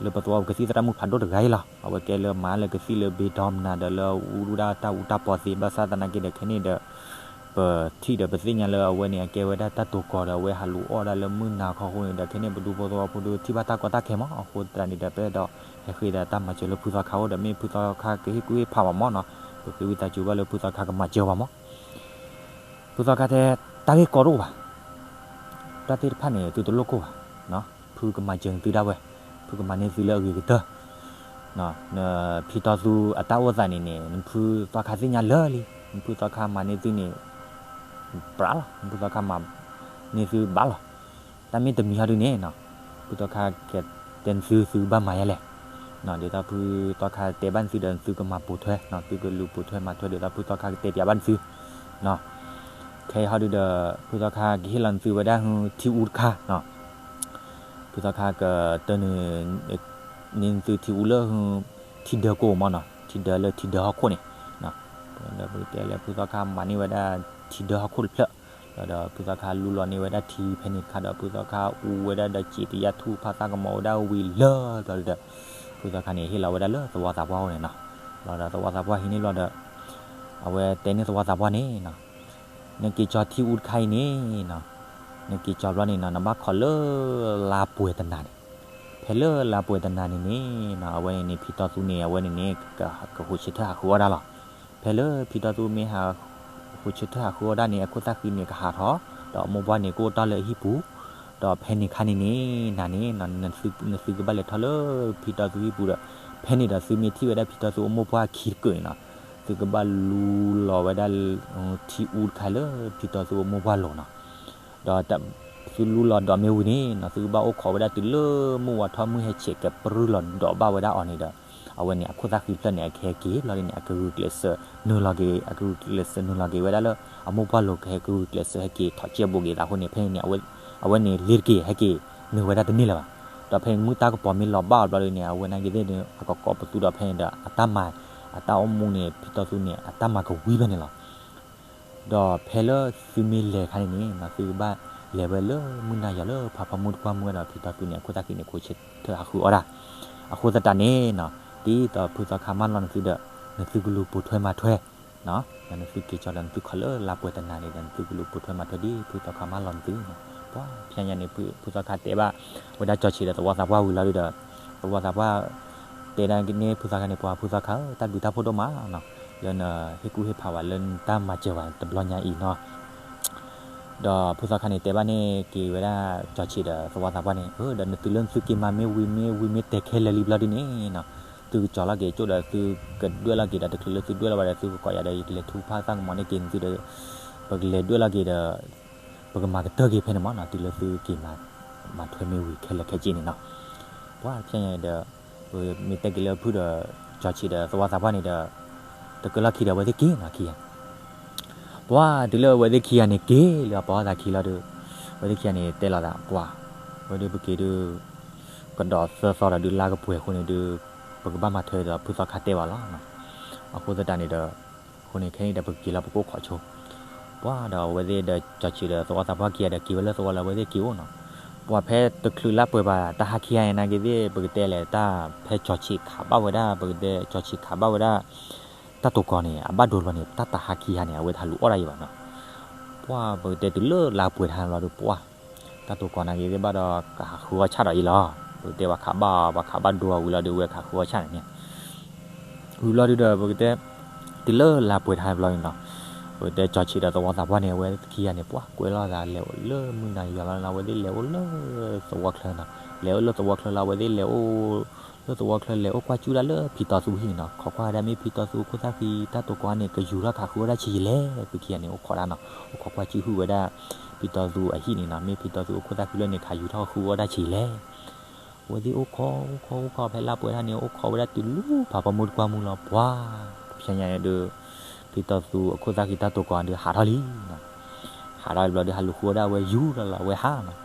လၢပသဝီပူၤကသံၣ်သရၣ်မုၣ်ဖးဒိၣ်တဂၤအံၤလီၤ. အဝဲကဲလၢမၤလၢကသံၣ်လၢဘ့ဒီမနၤဒီးလၢအူဒူၣ်ဒၣ်တၢ်အူတၢ်ပီသ့ ဘၣ်ဆၣ်သနာ်က့ဒီး ခဲန့ၣ်ဒီး ပထံၣ်ဒီးပသ့ၣ်ညါလၢအဝဲန့ၣ် အကဲဝဲဒၣ်တၢ်တိၤကီၤဒီး အဝဲဟးလူၤအီၣ်ဒၣ်လၢမုၢ်နၤခီအဃိန့ၣ်ဒီး ခဲန့ၣ်ပဒူဖိသဝီဖိဒီးထံၣ်ဘၣ်တၢ်ကီတၢ်ခဲမး, အဃိသတးန့ၣ်ဒီး ပအဲၣ်ဒိးဟဲဃ့ဒီးတၢ်မၤစၢၤလၢဖုသီခါအအိၣ်ဒီး မ့ၢ်ဖုသီခါကဟ့ၣ်ကူၣ်ဟ့ၣ်ဖးဘၣ်မးနီၤ, ပဃ့ဝံသးစူၤဘၣ်လၢဖုသီခါကမၤစၢၤဘၣ်မး. ဖုသီခါတဲ တၢ်ဂ့ၢ်ကီတအိၣ်ဘၣ်, တၢ်သ့ၣ်တဖၣ်န့ၣ် သုတလိၣ်ကိၢ်ဘၣ်, ဖုကမၤစၢၤသုဒၣ်ဝဲ, ဖုကမၤန့ၢ်သုလၢအဂ့ၤကတၢၢ် နဖံတီသူအတၢ်အိၣ်သးန့ၣ်န့ၣ် နဖုသီခါသ့ၣ်ညါလၢာ်လံ, နဖုသီခါမၤန့ၢ်သုန့ၣ် ပြးလီၤ, နဖုသီခါမၤန့ၢ်သုဘၣ်လီၤ. တၢ်မ့ၢ်တမံၤဟီဒုန့ၣ် ဖုသီခါကတဲနသု သုကဘၣ်မၤယါလဲၣ်, ဒ်သိးဖုသီခါတဲဘၣ်နသုဒီး သုကမၤပိာ်ထွဲ, သုကလူၤပိာ်ထွဲမၤထွဲဒ်သိးဖုသီခါကတဲပၠးဘၣ်နသု ခဲအံၤဟီဒုဒီး ဖုသီခါကဟ့ၣ်လီၤနသုဝဲဒၣ် ထံအူတခါ, ဖုသီခါကတၢၢ်န့ၣ် န့ၢ်သုထံအူလၢ ထံဒၢကိၣ်မးနီၤ, ထံဒၢလၢထံဒၢဟီၣ်ခိၣ်န့ၣ်, ဒီးပကတဲလၢဖုသီခါမၤန့ၢ်ဝဲဒၣ်ထံဒၢဟီၣ်ခိၣ်တဖျၢၣ်, ဒီးဖုသီခါလူလီၤန့ၢ်ဝဲဒၣ်ထံဖဲန့ၣ်တခါဒီး ဖုသီခါအူဝဲဒၣ်ဒီးစံးတယါထူၣ်ဖးသၣ်ကမီၤဝဲဒၣ်ဝံၤလၢာ်ဘျီဒီး ဖုသီခါန့ၣ် ဟ့ၣ်လီၤဝဲဒၣ်လၢသဝီသးပှၢ်အအိၣ်န့ၣ်နီၤ, ဘျီဒီးသဝီသးပှၢ်ဟံးန့ၢ်ဘျီဒီး အဝဲတဲန့ၢ်သဝီသးပှၢ်န့ၣ်နီၤ နက့ၤကၠီထံအူတခါအံၤန့ၣ်နီၤ, နက့ၤကၠီဘျီန့ၣ်နီၤ နဘၣ်ခိးလၢလါပှဲၤတနၤန့ၣ်, ဖဲလၢလါပှဲၤတနၤန့ၣ်န့ၣ်နီၤ အဝဲန့ၣ်န့ၣ် ဖံတီသူန့ၣ် အဝဲန့ၣ်န့ၣ် ကဟးကဟိးဆၢထၢၣ်ဟးဃုအီၣ်ဒၣ်လီၤ. ဖဲလၢဖံတီသူမ့ၢ်ဟး ဟိးဆၢထၢၣ်ဟးဃုအီၣ်ဒၣ်န့ၣ် အခိၣ်သၣ်ဃံန့ၣ်ကဟးထီၣ်, ဒီးအမိၢ်ပှၢ်န့ၣ်ကအိၣ်တ့ၢ်လၢအဟံၣ်ပူၤ, ဒီးဖဲန့ၣ်ခါန့ၣ်န့ၣ် နၤန့ၣ် နသုကဘၣ်လဲၤထီၣ်လၢဖံတီသူဟံၣ်ပူၤဒီး ဖဲန့ၣ်ဒီးသုမ့ၢ်ထံၣ်ဝဲဒၣ်ဖံတီသူအမိၢ်ပှၢ်ခံတကၢၢ်န့ၣ်နီၤ သုကဘၣ်လူလီၤဝဲဒၣ် ထံအူတခါလၢဖံတီသူအမိၢ်ပှၢ်လိၤနီၤ. ဒီးသုလူလီၤဒီးမ့ၢ်ဝံၤန့ၣ်နီၤ သုကဘၣ်အိၣ်ခိးဝဲဒၣ်တုၤလၢမုၢ်ဝါထီၣ်မုၢ်ဟဲဆဲးကပြုၢ်လီၤဒီးဘၣ်ဝဲဒၣ်အီၤန့ၣ်ဒီး အဝဲန့ၣ်အခိၣ်သၣ်ဃံဖျၢၣ်န့ၣ် အကဟဲက့ၤဘျီဒ်န့ၣ် အကဂုာ်ကျဲးစၢးနုာ်လီၤက့ၤ အကဂုာ်ကျဲးစၢးနုာ်လီၤက့ၤဝဲဒၣ်လၢ အမိၢ်ပှၢ်လိၤကဟဲကဂုာ်ကျဲးစၢးဟဲက့ၤထီၣ်ကၠဲၣ်ဘိက့ၤသးအဃိန့ၣ် ဖဲန့ၣ်န့ၣ် အဝဲန့ၣ်လ့ၤတက့ၤ ဟဲက့ၤနုာ်ဝဲဒၣ်တန့ၢ်လၢၤဘၣ်. ဒီးဖဲန့ၣ်မုၢ်တၢ်ကပီၤမ့ၢ်လီၤဘၣ်အီၤဘျီဒ်န့ၣ် အဝဲနာ်က့ၤသ့ၣ်န့ၣ် အကကိးပသူဒီးဖဲန့ၣ်ဒီး အတၢ်မၤ အတၢ်အိၣ်မူန့ၣ် ဖံတီသူန့ၣ် အတၢ်မၤကဝံၤဖဲန့ၣ်လီၤ. ဒီးဖဲလၢသုမ့ၢ်လဲၤခါန့ၣ်န့ၣ် သုကဘၣ်လဲၤဝဲလၢမုၢ်နၤယီၤလၢဖးဖီမုၢ်တကွၢ်မုၢ်ဝဲဒီး ဖံတီသူန့ၣ် အခိၣ်သၣ်ဃံန့ၣ် ခိးဆၢထၢၣ်ဟးဃုအီၣ်ဒၣ်. အဃိသတးန့ၣ်နီၤ ဒ်သိးဖုသီခါမၢလီၤနသုဒီး နသုကလူၤပိာ်ထွဲမၤထွဲ နသုက့ၤကၠီဒီးနသုခီၣ်လၢလါပှဲၤတနၤန့ၣ်ဒီး နသုကလူၤပိာ်ထွဲမၤထွဲဒ်ဖုသီခါမၢလီၤနသုနီၤ. ပှၤဖဲညါန့ၣ် ဖုသီခါတဲဘၣ်ဝဲဒၣ်ကၠီဆံးဒီးသဝီသးပှၢ်ဝံၤလီၤဒုဒီး သဝီသးပှၢ် တဲဒၣ်န့ၢ်ဖုသီခါန့ၣ် ပှၤဖုသီခါဧၢတၢ်ဘျုးတၢ်ဖှိၣ်ဒိၣ်မးနီၤ လၢနဟ့ၣ်ကူၣ်ဟ့ၣ်ဖးဝဲလၢနတၢ်မၤစၢၤဝဲတဘျီညါအံၤနီၤ. ဒီးဖုသီခါန့ၣ် တဲဘၣ်န့ၢ်က့ၤဝဲဒၣ်ကၠီဆံးဒီးသဝီသးပှၢ်န့ၣ် ဒီးနသုလၢနသုက့ၤမၤမ့ၢ်ဝံၤမ့ၢ်ဝံၤမ့ၢ်တဲခဲလၢာ်လံဘျီဒ်န့ၣ်နီၤ သုကကၠီလီၤက့ၤကၠိၣ်ဒီးသုကဒွဲၣ်လီၤက့ၤဒီး တချုးလၢသုဒွဲၣ်လီၤဘၣ်ဒီး သုကကိးယၤဒီး ယကလဲၤထူဖၣ်သၣ်ကမီၤန့ၢ်က့ၤနသုဒီး ပကလဲၤဒွဲၣ်လီၤက့ၤဒီး ပကမၤကတၢၢ်က့ၤဖဲန့ၣ်မးနီၤ တုၤလၢသုက့ၤမၤထွဲမ့ၢ်ဝံၤခဲလၢာ်ခဲဆ့န့ၣ်နီၤ. ပှၤဖဲညါန့ၣ်ဒီး ပမ့ၢ်တဲက့ၤလၢဖုဒီးကၠီဆံးဒီးသဝီသးပှၢ်န့ၣ်ဒီး တကလီၢ်ခံဒီး အဝဲသ့ၣ်က့ၤနီၤခံဂၤ ပှၤတုၤလၢအဝဲသ့ၣ်ခံဂၤန့ၣ်က့ၤလၢအပီၤသးခံလီၤဒီး အဝဲသ့ၣ်ခံဂၤန့ၣ်တဲလီၤသး ပှၤ ဝဲဒၣ်ပက့ၤဒုး ကဒီးသၢသီဒီးဒုးလါကပှဲၤအဃိန့ၣ်ဒုး ပကဘၣ်မၤထွဲဒီးဖုသီခါတဲဘၣ်လီၤ. အဃိသတးန့ၣ်ဒီး အဃိန့ၣ်ခဲအံၤဒီးပက့ၤလီၤပကအိၣ်ခိးဆိ ပှၤဒီးအဝဲသ့ၣ်ဒီးကၠီဆံးဒီးသဝီသးပှၢ်ခံဂၤဒီးက့ၤဝဲလၢသဝီလၢအဝဲသ့ၣ်က့ၤအိၣ်နီၤ. ပှၤဖဲတချုးလါပှဲၤဘၣ် တၢ်ဟါခံဂၤအံၤနာ်က့ၤသ့ၣ် ပကတဲလဲၣ်တၢ်ဖဲကၠီဆံးခးဘၣ်ဝဲဒၣ် ပကတဲကၠီဆံးခးဘၣ်ဝဲဒၣ် တၢ်တိၤကီၤန့ၣ် အဘၣ်ဒိဘျီန့ၣ် တၢ်တဟါခံဂၤန့ၣ် အဝဲတဟးလူၤအီၣ်ဒၣ်ယံၤဘၣ်နီၤ. ပှၤပကတဲတုၤလၢလါပှဲၤတဟါန့ၣ်လီၤဒီး ပှၤ တၢ်တိၤကီၤနာ်က့ၤသ့ၣ်ဘၣ်ဒီး ကဟးဃုအီၣ်ဆၣ်ဒီးယံၤလီၤ. ပကတဲပှၤခးဘၣ် ပှၤခးဘၣ်ဒိအဝံၤလီၤဒီး ဝဲကဟးဃုအီၣ်ဆၣ်န့ၣ်န့ၣ် ဝံၤလီၤဒုဒီး ပကတဲ တုၤလၢလါပှဲၤတဟါဘျီန့ၣ်နီၤ ပကတဲကၠီဆံးဒီးသဝီသးပှၢ်န့ၣ် အဝဲခံဂၤန့ၣ် ပှၤကွဲးလီၤသးလဲၤအိၣ်လၢမုၢ်နၤယီၤလီၤနီၤ အဝဲသ့ၣ်လဲၤအိၣ်လၢသဝီချၢနီၤ လဲၤအိၣ်လၢသဝီချၢလီၤ အဝဲသ့ၣ်လဲၤအိၣ် လၢသဝီချၢလဲၤအိၣ်ကွၢ်ကၠူၣ်ဒၣ်လၢဖံတီသူဟံၣ်နီၤ ခိးကွၢ်ဝဲဒၣ်မ့ၢ်ဖံတီသူအခိၣ်သၣ်ဃံတၢ်တိၤကီၤန့ၣ် ကယူၤထီၣ်ခးဃုအီၣ်ဒၣ်ဆံးယံၤလဲၣ် သုခံဂၤန့ၣ် အိၣ်ခိးဒၣ်နီၤ အိၣ်ခိးကွၢ်ကၠူၣ်ဟုၣ်ဝဲဒၣ် ဖံတီသူအဟံၣ်န့ၣ်နီၤ မ့ၢ်ဖံတီသူအခိၣ်သၣ်ဃံလၢန့ၣ် ခးယူၤထီၣ်ဃုအီၣ်ဒၣ်ဆံးယံၤလဲၣ် အဝဲသ့ၣ်အိၣ်ခိး အိၣ်ခိး အိၣ်ခိး ဖဲလါပှဲၤတဟါန့ၣ် အိၣ်ခိးဝဲဒၣ်တုၤလၢဖးဖီမုၢ်တကွၢ်မုၢ်လီၤ ပှၤ ဖဲညါန့ၣ်ဒီး ဖံတီသူအခိၣ်သၣ်ဃံတၢ်တိၤကီၤဒုးဟးထီၣ်လံနီၤ ဟးထီၣ်ဘျီဒုး ဟးလူၤဃုအီၣ်ဒၣ်ဝဲယူၤလီၤလီၤ အဝဲဟးနီၤ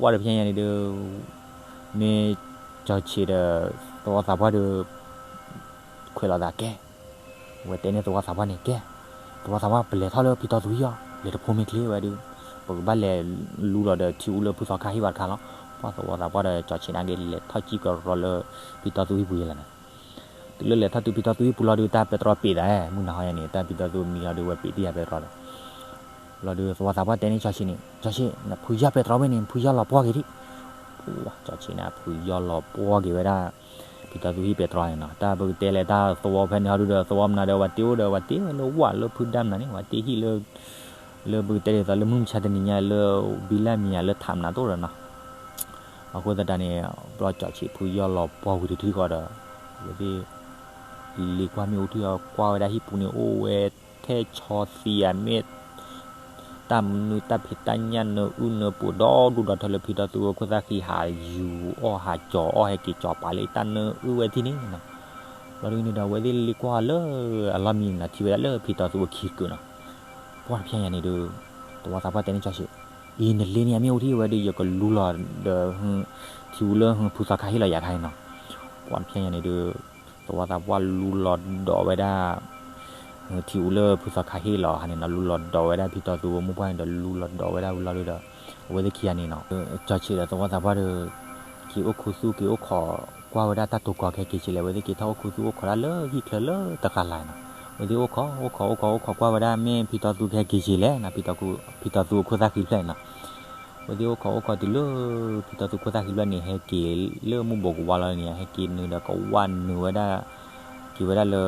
ပှၤဒီးဖဲညါန့ၣ်ဒီး မ့ၢ်ကၠီဆံးဒီး သဝီသးပှၢ်ဒီး ခွဲးလိာ်သးကဲ အဝဲတဲန့ၢ်သဝီသးပှၢ်န့ၣ် ကဲ သဝီသးပှၢ် ပလဲၤထီၣ်လၢဖံတီသူဟံၣ်အီၤ လဲၤတဖိမ့ၢ်ချ့ဝဲဒုး ပကဘၣ်လဲၤလူလီၤဒီးထံအူလၢဖုသီခါဟ့ၣ်ဘၣ်တခါလီၤ ပှၤသဝီသးပှၢ်ဒီးကၠီဆံးနာ်က့ၤလဲၤထီၣ်ကံကရီလၢ ဖံတီသူဟံၣ်ပူၤယံၤလီၤန့ၣ် တုၤလၢလဲၤထီၣ်တုၤဖံတီသူဟံၣ်ပူၤလီၤဒုး တၢ်ပဲတြီပံးသး မုၢ်နၤဟီယါန့ၣ် တၢ်ဖံတီသူမံလီၤဒုး ဝဲပံးတံၢ်ယါပဲတြီဒီး လီၤဒုးသဝီသးပှၢ်တဲန့ၢ်ကၠီဆံးန့ၣ် ကၠီဆံး နဖုယီၢ်ပဲတြီဝဲန့ၣ် နဖုယီၢ်လီၤပှီၢ်က့ၤဒံး ကၠီဆံးန့ၣ် ဖုယီၢ်လီၤပှီၢ်က့ၤဝဲဒၣ် ဖံတီသူဟံၣ်ပဲတြီန့ၣ်နီၤ တၢ်ပကတဲလဲၣ်တၢ်သဝီဖဲန့ၣ်ဟီဒုးဒီး သဝီမနုၤဒီး ဝဲတ့အိၣ်ဒီး ဝဲတ့ဝဲလၢဝၣ်လၢဖုဒၢ်မနုၤန့ၣ် ဝဲတ့ဟံၣ်လၢ လၢပကတဲဒ်သိးလၢမုၢ်မဆါတနံၤညါလၢ ဘံလၢမံၤယါလၢထးမနုၤတအိၣ်ဒီးနီၤ အဃိသတးန့ၣ် ဘျီကၠီဆံးဖုယီၢ်လီၤပှီၢ်ဝံၤတထံၣ်ဃီဒီး အဝဲသ့ၣ် လ့ၤကွၢ်မ့ၣ်အူထံၣ်အီၤ ကွၢ်ဝဲဒၣ်ဟံၣ်ပူၤန့ၣ် အိၣ်ဝဲထဲဆီသံယါမ့ၢ် တၢ်မနုၤတၢ်ဖံးတၢ်ညၣ်နၢအုၣ်နၢပူၤဒီဒူၣ်ဒီထၢလၢဖံတီသူအခိၣ်သၣ်ဃံဟးယူၤအီၣ်ဟးကၠီၤအီၣ်ဟဲက့ၤကၠီၤပာ်လၢတၢ်နၢအုၣ်ဝဲထံၣ်န့ၣ်နီၤ ဘျီဒုးန့ၣ်ဒီး အဝဲသ့ၣ်လ့ၤကွၢ်လၢအလီၢ်မံန့ၣ်နီၤ ထံၣ်ဝဲဒၣ်လၢဖံတီသူအခံကုာ်နီၤ ပှၤတဖျဲညါန့ၣ်ဒီး သဝီသးပှၢ်တဲန့ၢ်ကၠီဆံး အံၤနလ့န့ၣ်အမ့ၣ်အူထံၣ်ဝဲဒီး ယကလူလီၤဒီး ထံအူလၢဖုသီခါဟ့ၣ်လီၤယၤခါန့ၣ်နီၤ ပှၤတဖျဲညါန့ၣ်ဒီး သဝီသးပှၢ်လူလီၤဒီးဝဲဒၣ် ထံအူလၢဖုသီခါဟ့ၣ်လီၤခါန့ၣ်နီၤ လူလီၤဒီးဝဲဒၣ်ဖံတီသူအမိၢ်ပှၢ်န့ၣ်ဒီး လူလီၤဒီးဝဲဒၣ်ဝံၤလီၤဒီး အဝဲသ့ၣ်ခံဂၤန့ၣ်နီၤ ကၠီဆံးဒီးသဝီသးပှၢ်ဒီး က့ၤအိၣ်ခူသူၣ်က့ၤအိၣ်ခိး ကွၢ်ဝဲဒၣ်တၢ်တိၤကီၤခဲက့ၤဆံးလဲၣ် အဝဲသ့ၣ်က့ၤထီၣ်အိၣ်ခူသူၣ်အိၣ်ခိးဒၣ်လၢဟံၣ်ချၢလၢတဂၤလၢ်နီၤ အဝဲသ့ၣ်အိၣ်ခိး အိၣ်ခိး အိၣ်ခိး အိၣ်ခိး ကွၢ်ဝဲဒၣ်မ့ၢ်ဖံတီသူခဲက့ၤဆံးလဲၣ်နီၤ ဖံတီသူအခိၣ်သၣ်ဃံဖျၢၣ်န့ၣ်နီၤ အဝဲသ့ၣ်အိၣ်ခိးအိၣ်ခိးတုၤလၢ ဖံတီသူခိၣ်သၣ်ဃံဖျၢၣ်န့ၣ် ဟဲက့ၤလၢမုၢ်ဘိးကဝါလီၤန့ၣ် ဟဲက့ၤနုာ်ဒီးကဝၢ်နုာ်ဝဲဒၣ် က့ၤဝဲဒၣ်လၢ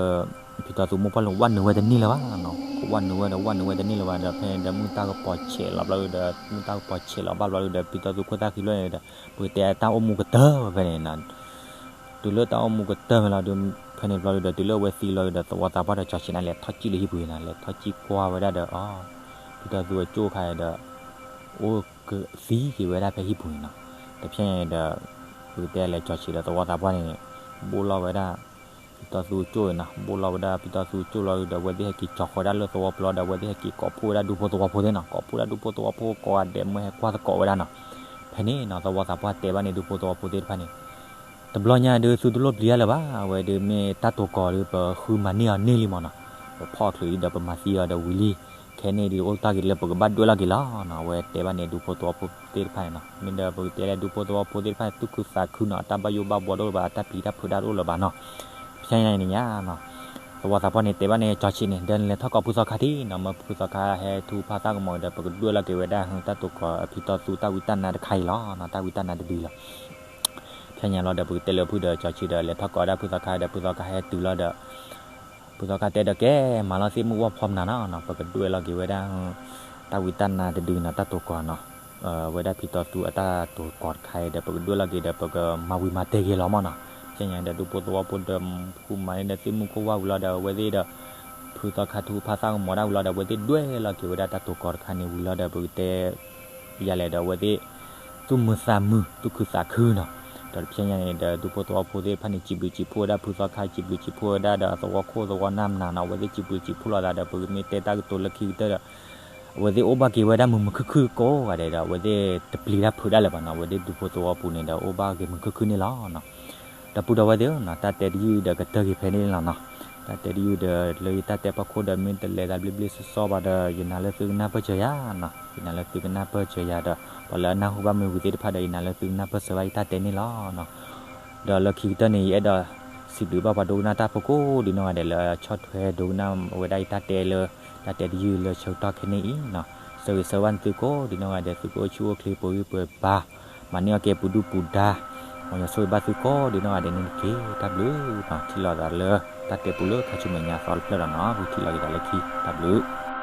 ဖံတီသူမိၢ်ပှၢ်လၢကဝၢ်နုာ်ဝဲတန့ၢ်လၢၤဘၣ်နီၤ ကဝၢ်နုာ်ဝဲဒီးဝၢ်နုာ်ဝဲတန့ၢ်လၢၤဘၣ်ဒီး ဖဲဒီးမုၢ်တၢ်ကပီၤဆဲးလီၤဘျီဒီး မုၢ်တၢ်ကပီၤဆဲးလီၤဘၣ်ဘျီဒီး ဖံတီသူခိၣ်သၣ်ဃံဖျၢၣ်န့ၣ်ဒီး ပကတဲတၢ်အိၣ်မူကတၢၢ်ဝဲဖဲန့ၣ်နီၤ တုၤလၢတၢ်အိၣ်မူကတၢၢ်ဖဲလီၤဒီး ဖဲန့ၣ်တဘျီဒီး တုၤလၢအဝဲသံလီၤဒီး သဝီသးပှၢ်ဒီးကၠီၤဆံးန့ၣ် လဲၤထီၣ်စံၣ်လၢဟံၣ်ပူၤနီၤ, လဲၤထီၣ်စံၣ်ကွၢ်ဝဲဒၣ်ဒီး အီၤ ဖုသီသူအကၠိၣ်ခါဒီး အိၣ်ကသံက့ၤဝဲဒၣ်ဖဲဟံၣ်ပူၤန့ၣ်နီၤ. တဖဲန့ၣ်ဒီး ပကတဲလဲၤကၠီၤဆံးဒီးသဝီသးပှၢ်န့ၣ် ဘိၣ်လီၤဝဲဒၣ် ဖုသီသူအကၠိၣ်နီၤ, ဘိၣ်လီၤဝဲဒၣ်ဖုသီသူအကၠိၣ်လီၤဒီး အဝဲသ့ၣ်ဟဲက့ၤကၠီၤဃီၤဒၣ်လၢသဝီပူၤလီၤဒီး အဝဲသ့ၣ်ဟဲက့ၤကိးဖှိၣ်ဝဲဒၣ်ဒူဖိသဝီဖိသ့ၣ်နီၤ, ကိးဖှိၣ်ဒၣ်ဒူဖိသဝီဖိကိးဂၤဒဲး မၢဟဲကွၢ်သကိးဝဲဒၣ်နီၤ. ဖဲန့ၣ်နီၤ သဝီသးပှၢ်တဲဘၣ်န့ၣ် ဒူဖိသဝီဖိသ့ၣ်တဖၣ်န့ၣ် တဘျီညါဒုး သုတလိၣ်ပျံၤတၢ်လၢၤဘၣ်, အဝဲဒုးမ့ၢ်တၢ်တိၤကီၤဒီး ပဃုမၤန့ၢ်အီၤန့ၢ်လံမးနီၤ, ပဖီၣ်အချုးဒီး ပမၤသံအီၤဒီးဝံၤလံ, ခဲန့ၣ်ဒုး အိၣ်တၢ်ဂ့ၤလၢပကဘၣ်ဒွဲၣ်လီၤက့ၤလီၤနီၤ. အဝဲတဲဘၣ်န့ၣ် ဒူဖိသဝီဖိသ့ၣ်တဖၣ်န့ၣ်နီၤ, မ့ၢ်ဒီးပကတဲလၢဒူဖိသဝီဖိသ့ၣ်တဖၣ် သူၣ်ခုသးခုနီၤ, အတၢ်ဘၣ်ယိၣ်ဘၣ်ဘှီတအိၣ်လၢၤဘၣ်, အတၢ်ပျံၤတၢ်ဖုးတၢ်တအိၣ်လၢၤဘၣ်နီၤ. ဖဲန့ၣ်ညါ သဝီသးပှၢ်န့ၣ် တဲဘၣ်န့ၣ် ကၠီၤဆံးန့ၣ် ဒီးနလဲၤထီၣ်ကိးဖုသီခါထံးနီၤ, မ့ၢ်ဖုသီခါဟဲထူဖးသၣ်ကမီၤဒီး ပကဒွဲၣ်လီၤက့ၤဝဲဒၣ် တၢ်တိၤကီၤအဖံသီသူတၢ်ဝံတၢ်နါတခါအံၤလီၤနီၤ, တၢ်ဝံတၢ်နါတဒုလီၤ. ဖဲညါလီၤဒီး ပကတဲလၢဖုဒီးကၠီၤဆံးဒီး လဲၤထီၣ်ကိးဝဲဒၣ်ဖုသီခါဒီး ဖုသီခါဟဲတုၤလီၤဒီး ဖုသီခါတဲဒီး ကဲ မၤလီၤသ့ၣ်မုၢ်ဝီၢ်ဖီမနၤနီၤ, ပကဒွဲၣ်လီၤက့ၤဝဲဒၣ် တၢ်ဝံတၢ်နါတဒုနီၤ, တၢ်တိၤကီၤနီၤ, ဝဲဒၣ်ဖံသီသူအတၢ်တိၤကီၤတခါအံၤဒီး ပကဒွဲၣ်လီၤက့ၤဒီး ပကမၤဝံၤမၤတဲာ်က့ၤလီၤမးနီၤ. ဖဲညါဒီး ဒူဖိသဝီဖိဒီး ဃုမၤန့ၢ်ဒီးသ့ၣ်မုၢ်ခိၣ်ဝၣ်ဝံၤလီၤဒီး အဝဲသ့ၣ်ဒီး ဖုသီခါထူဖးသၣ်ကမီၤဒၣ်ဝံၤလီၤဒီး အဝဲသ့ၣ်ဒွဲၣ်လီၤက့ၤဝဲဒၣ်တၢ်တိၤကီၤတခါန့ၣ်ဝံၤလီၤဒီး ပကတဲ ယၤလဲၣ်ဒီး အဝဲသ့ၣ် သူၣ်မုာ်သးမုာ် သူၣ်ခုသးခုနီၤ. ဒီးတဖဲညါန့ၣ်ဒီး ဒူဖိသဝီဖိသ့ၣ်တဖၣ်န့ၣ် စံးဘျုးစံးဖှိၣ်ဝဲဒၣ်ဖုသီခါ, စံးဘျုးစံးဖှိၣ်ဝဲဒၣ်ဒီး အသဝီခိၣ်သဝီနၢ်မနၤနီၤ, အဝဲသ့ၣ်စံးဘျုးစံးဖှိၣ်လိာ်သးဒီး ပကမ့ၢ်တဲတၢ်ကတိၤလၢခံကတၢၢ်ဒီး အဝဲသ့ၣ်အိၣ်ဘၣ်က့ၤဝဲဒၣ်မုာ်မုာ်ခုၣ်ခုၣ်ကိးဂၤဒဲးဒီး အဝဲသ့ၣ်တပျံၤတၢ်ဖုးဒၣ်လၢၤဘၣ်နီၤ, အဝဲသ့ၣ်ဒူဖိသဝီပူၤန့ၣ်ဒီး အိၣ်ဘၣ်က့ၤမုာ်ခုၣ်ခုၣ်န့ၣ်လီၤနီၤ. ဒီပုၢ်ဒီဝဲၢ်သ့ၣ်ဧၢနီၤ, တၢ်တဲတယုၢ်ဒီးကတၢၢ်က့ၤဖဲန့ၣ်လီၤနီၤ. တၢ်တဲတယုၢ်ဒီး လၢယတၢ်တဲဖီခိၣ်ဒီး မ့ၢ်တလဲၤသးဘျ့ဘျ့ဆှီဆှီဘၣ်ဒီး ယနာ်လၢသုကနၢ်ပၢၢ်စၢၤယၤနီၤ, ယနာ်လၢသုကနၢ်ပၢၢ်စၢၤယၤဒီး ပှၤလၢအနၢ်ဟူဘၣ်မ့ၢ်ဝံၤသ့ၣ်တဖၣ်ဒီး ယနာ်လၢသုကနၢ်ပၢၢ်စၢၤဘၣ်ယတၢ်တဲန့ၣ်လီၤနီၤ. ဒီးလၢခံကတၢၢ်န့ၣ် ယအဲၣ်ဒိးစံးဘျုးဘၣ်ပှၤဒိကနၣ်တၢ်ဖိကိးဒ်နီၢ်ဂၤဒဲး လၢအဆီၣ်ထွဲဒိကနၣ်ဝဲဒၣ်ယတၢ်တဲလၢ တၢ်တဲတယုၢ်လၢဆၢကတီၢ်ခဲန့ၣ်အံၤနီၤ. ဆၢဂ့ၤဆၢဝါသုကိးဒ်နီၢ်ဂၤဒဲး သုကအိၣ်ဆူၣ်အိၣ်ချ့ ပှဲၤဂံၢ်ပှဲၤဘါ, မၤန့ၢ်အီၣ်က့ၤပူၤဒုၣ်ပူၤဒါ, မ်ယွၤဆိၣ်ဂ့ၤဘၣ်သုကိးဒ်နီၢ်ဂၤဒဲးန့ၣ်တက့ၢ်. တၢ်ဘျုးနီၤ, ထံၣ်လိာ်သးလၢတၢ်တဲပူၤလၢခါဆူမဲာ်ညါသီတဖျၢၣ်ဒီးနီၤ, ဝံထံၣ်လိာ်က့ၤသးလၢခံ, တၢ်ဘျုး